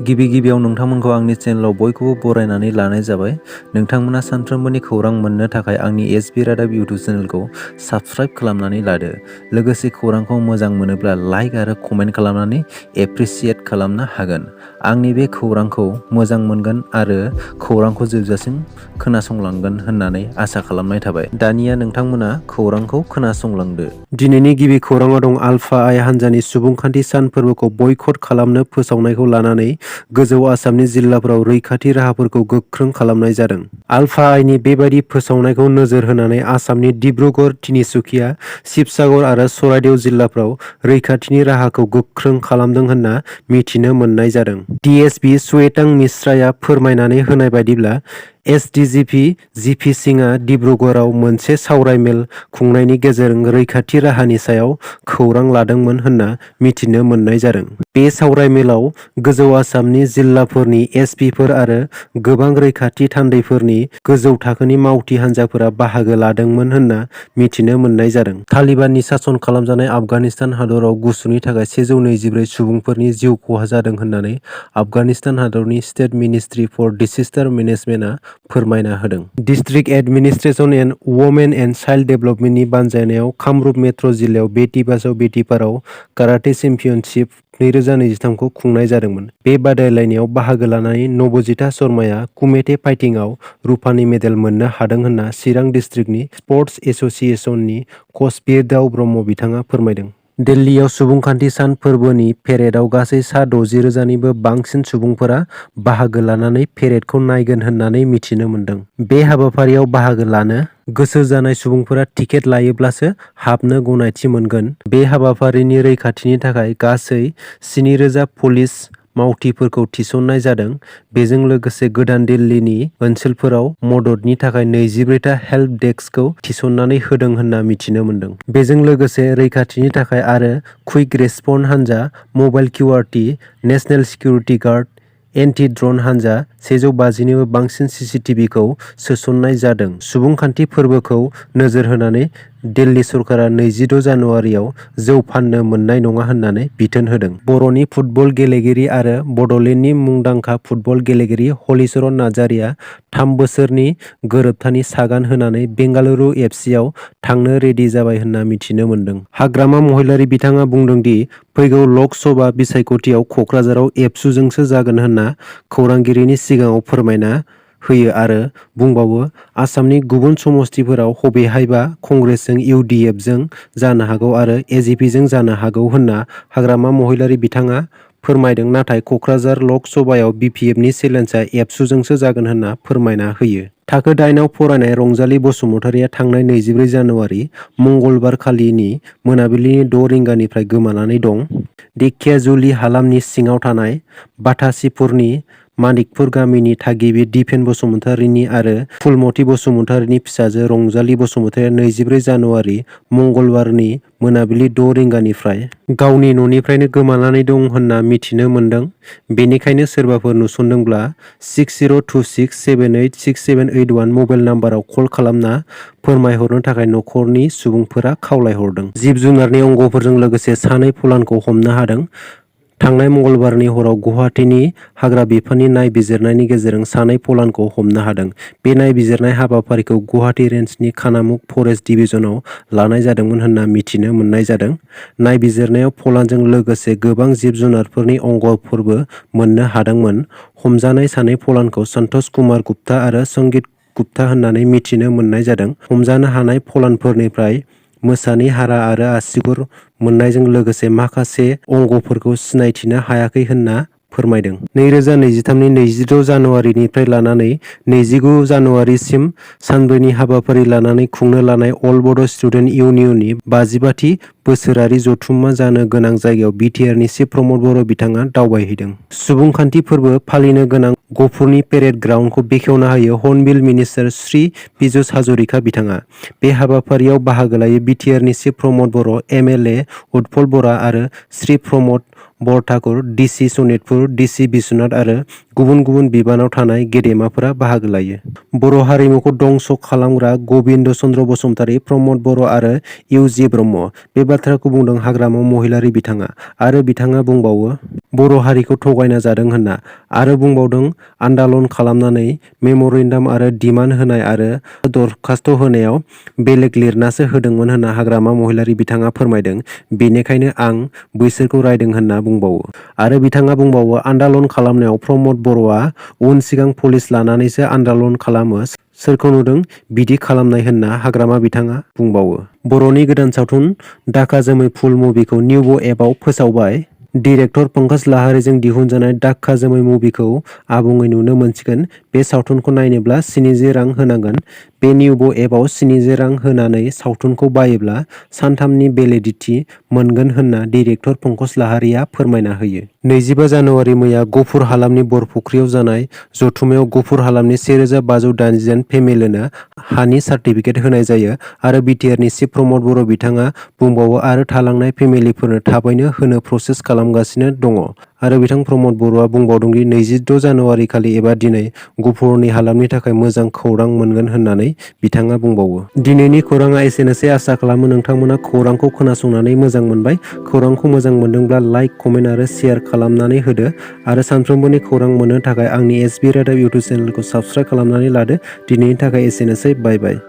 गिबियाव नोंथांमोनखौ आंनि चेनेलाव बयखौबो बरायनानै लानाय जाबाय। नोंथांमोना सानफ्रोमबोनि खौरां मोननो थाखाय आंनि एसबि रादाब इउटुब चेनेलखौ साबस्क्राइब खालामनानै लादो। लोगोसे खौरांखौ मोजां मोनोब्ला लाइक आरो कमेन्ट खालामनानै एप्रिसियेट खालामनो हागोन। आंनि बे खौरांखौ मोजां मोनगोन आरो खौरांखौ जोबजासिम खोनासंलांगोन होननानै आसा खालामनाय थाबाय। दानिया नोंथांमोना खौरांखौ खोनासंलांदो। दिनैनि गिबि खौराङाव दं ULFA-I हान्जानि सुबुंखान्थि सान फोरबोखौ बयकट खालामनो फोसावनायखौ लानानै गोजौ आसामनि जिल्लाफोराव रैखाथि राहाफोरखौ गोख्रों खालामनाय जादों। ULFA-Iनि बेबादि फोसावनायखौ नोजोर होनानै आसामनि डिब्रुगड़, तिनिसुकिया, शिबसागर आरो चराइदेव जिल्लाफ्राव रैखाथिनि राहाखौ गोख्रों खालामदों होनना मिथिनो मोननाय जादों। डिएसपि श्वेतां मिश्राया फोरमायनानै होनाय बायदिब्ला एसडिजिपि जिपि सिंहआ डिब्रुगड़आव मोनसे सावराय मेल खुंनायनि गेजेरजों रैखाथि राहानि सायाव खौरां लादोंमोन होनना मिथिनो मोननाय जादों। बे सावराय मेलाव गोजौ आसामनि जिल्लाफोरनि एसपिफोर आरो गोबां रैखाथि थान्दैफोरनि गोजौ थाखोनि मावथि हान्जाफोरा बाहागो लादोंमोन होनना मिथिनो मोननाय जादों। तालिबाननि सासन खालामजानाय आफगानिस्तान हादराव गुसुनि थाखाय 124 सुबुंफोरनि जिउ खहा जादों होननानै आफगानिस्तान हादरनि स्टेट मिनिस्ट्रि फर डिसेस्टार मेनेजमेन्टआ फोरमायना होदों। District administration and women and child डेभेलपमेन्टनि बानजायनायाव कामरुप मेट्र' जिल्लायाव बेटि बाचाव बेटि पढ़ाओ काराटे चेम्पियनशिप 2023 खौ खुंनाय जादोंमोन। बे बादायलायनायाव बाहागो लानानै नबजिता शर्माया कुमेटे फाइटिंआव रुपानि मेडेल मोननो हादों होनना चिरां डिस्ट्रिक्टनि स्पर्टस एस'सिएशननि कच बिरदाव ब्रह्म बिथाङा फोरमायदों। दिल्लीयाव सुबुंखान्थि सान फोरबोनि पेरेडआव गासै सा 60,000निबो बांसिन सुबुंफोरा बाहागो लानानै पेरेडखौ नायगोन होननानै मिथिनो मोन्दों। बे हाबाफारियाव बाहागो लानो गोसो जानाय सुबुंफोरा टिकेट लायोब्लासो हाबनो गनायथि मोनगोन। बे हाबाफारिनि रैखाथिनि थाखाय गासै 7,000 पुलिस मावथिफोरखौ थिसननाय जादों। बेजों लोगोसे गोदान दिल्लीनि ओनसोलफोराव मददनि थाखाय 24 टा हेल्प डेस्कखौ थिसननानै होदों होनना मिथिनो मोन्दों। बेजों लोगोसे रैखाथिनि थाखाय आरो क्विक रेस्पन्स हान्जा, mobile QRT, national security guard, anti drone हान्जा, 150निबो बांसिन सिसिटिभिखौ सोसननाय जादों। सुबुंखान्थि फोरबोखौ नोजोर होनानै दिल्ली सरकारा 26 जानुवारियाव जौ फाननो मोननाय नङा होननानै बिथोन होदों। बर'नि फुटबल गेलेगिरि आरो बड'लेण्डनि मुंदांखा फुटबल गेलेगिरि हलिचरन नार्जारिया 3 बोसोरनि गोरोबथानि सागान होनानै बेंगालुरु एफसिआव थांनो रेडि जाबाय होनना मिथिनो मोन्दों। हाग्रामा महिलारी बिथाङा बुंदों दि फैगौ लक सभा बिसायख'थियाव क'क्राझाराव एबसुजोंसो जागोन होनना खौरांगिरिनि सिगाङाव फोरमायना होयो आरो बुंबावो आसामनि गुबुन समस्तिफोराव बबेहायबा कंग्रेसजों इउडिएफजों जानो हागौ आरो एजिपिजों जानो हागौ होनना हाग्रामा महिलारी बिथाङा फोरमायदों। नाथाय क'क्राझार लक सभायाव बिपिएफनि चेलेन्जआ एबसुजोंसो जागोन होनना फोरमायना होयो। थाखो 8आव फरायनाय रंजाली बसुमतारिया थांनाय 24 जानुवारि मंगलबार खालिनि मोनाबिलिनि 6 रिंगानिफ्राय गोमानानै दं। धेकियाजुलि हालामनि सिङाव थानाय बाथासिपुरनि मानिकपुर गामिनि थागिबि दिपेन बसुमतारिनि आरो फुलमति बसुमतारिनि फिसाजो रंजाली बसुमतारिया 24 जानुवारि मंगलबारनि मोनाबिलि 6 रिंगानिफ्राय गावनि न'निफ्रायनो गोमानानै दं होनना मिथिनो मोन्दों। बेनिखायनो सोरबाफोर नुसनदोंब्ला 6026786781 मबाइल नाम्बाराव कल खालामना फोरमायहरनो थाखाय न'खरनि सुबुंफोरा खावलायहरदों। जिब जुनारनि अंगफोरजों लोगोसे सानै फलानखौ हमनो हादों। थांनाय मंगलबारनि हराव गुवाहाटीनि हाग्रा बिफाननि नायबिजिरनायनि गेजेरजों सानै फलानखौ हमनो हादों। बे नायबिजिरनाय हाबाफारिखौ गुवाहाटी रेन्जनि खानामुख फरेस्ट डिभिजनाव लानाय जादोंमोन होनना मिथिनो मोननाय जादों। नायबिजिरनायाव फलानजों लोगोसे गोबां जिब जुनारफोरनि अंगफोरबो मोननो हादोंमोन। हमजानाय सानै फलानखौ सन्तोष कुमार गुप्ता आरो संगित गुप्ता होननानै मिथिनो मोननाय जादों। हमजानो हानाय फलानफोरनिफ्राय मोसानि हारा आरो आसिगुर मोननायजों लोगोसे माखासे अंगफोरखौ सिनायथिनो हायाखै होनना फोरमायदों। 2023 नि 26 जानुवारिनिफ्राय लानानै 29 जानुवारिसिम सानब्रैनि हाबाफारि लानानै खुंनो लानाय अल बड' स्टुडेन्ट इउनियननि 55थि बोसोरारि जथुम्मा जानो गोनां जायगायाव बिटिआरनि चिफ प्रमद बर' बिथाङा दावबायहैदों। सुबुंखान्थि फोरबो फालिनो गोनां गहपुरनि पेरेड ग्राउन्डखौ बेखेवना होयो हर्नबिल मिनिस्टार श्री पीयूष हाजरिका बिथाङा। बे हाबाफारियाव बाहागो लायो बिटिआरनि चिफ प्रमद बर', एमएलए उत्पल बरा आरो श्री प्रमद बरठाकुर, डिसि सनितपुर, डिसि बिश्वनाथ आरो गुबुन गुबुन बिबानाव थानाय गेदेमाफोरा बाहागो लायो। बर' हारिमुखौ दंस' खालामग्रा गबिन्द चन्द्र बसुमतारी, प्रमद बर' आरो इउ जि ब्रह्म। बे बाथ्राखौ बुंदों हाग्रामा महिलारी बिथाङा। आरो बिथाङा बुंबावो बर' हारिखौ थगायना जादों होनना। आरो बुंबावदों आन्दालन खालामनानै मेम'रेन्डाम आरो डिमान्ड होनाय आरो दरखास्त' होनायाव बेलेग लिरनासो होदोंमोन होनना हाग्रामा महिलारी बिथाङा फोरमायदों। बेनिखायनो आं बैसोरखौ रायदों होनना बुंबावो। आरो बिथाङा बुंबावो आन्दालन खालामनायाव प्रमद बर'आ उन सिगां पुलिस लानानैसो आन्दालन खालामो। सोरखौ नुदों बिदि खालामनाय होनना हाग्रामा बिथाङा बुंबावो। बर'नि गोदान सावथुन दाखा जोमै फुल मुभिखौ निउभ एपआव फोसावबाय। डिरेक्टर पंकज लाहारीजों दिहुनजानाय दाक्का जोमै मुभिखौ आबुङै नुनो मोनसिगोन। बे सावथुनखौ नायनोब्ला 70 रां होनांगोन। बे निउभ एपआव 70 रां होनानै सावथुनखौ बायोब्ला सानथामनि भेलिडिटि मोनगोन होनना डिरेक्टर पंकज लाहारीया फोरमायना होयो। 25 जानुवारि मैया गफुर हालामनि बरफुख्रियाव जानाय जथुमायाव गफुर हालामनि 1580 फेमिलिनो हानि सार्टिफिकेट होनाय जायो। आरो बिटिआरनि चिफ प्रमद बर' बिथाङा बुंबावो आरो थालांनाय फेमिलिफोरनो थाबैनो होनो प्रसेस खालामगासिनो दङ। आरो बिथां प्रमद बर'आ बुंबावदोंदि 26 जानुवारि खालि एबा दिनै गफुरनि हालामनि थाखाय मोजां खौरां मोनगोन होननानै बिथाङा बुंबावो। दिनैनि खौराङा एसेनोसै। आसा खालामो नोंथांमोना खौरांखौ खोनासंनानै मोजां मोनबाय। खौरांखौ मोजां मोनदोंब्ला लाइक, कमेन्ट आरो शेयार खालामनानै होदो। आरो सानफ्रोमबोनि खौरां मोननो थाखाय आंनि एसबि रादाब इउटुब चेनेलखौ साबस्क्राइब खालामनानै लादो। दिनैनि थाखाय एसेनोसै। बाय बाय।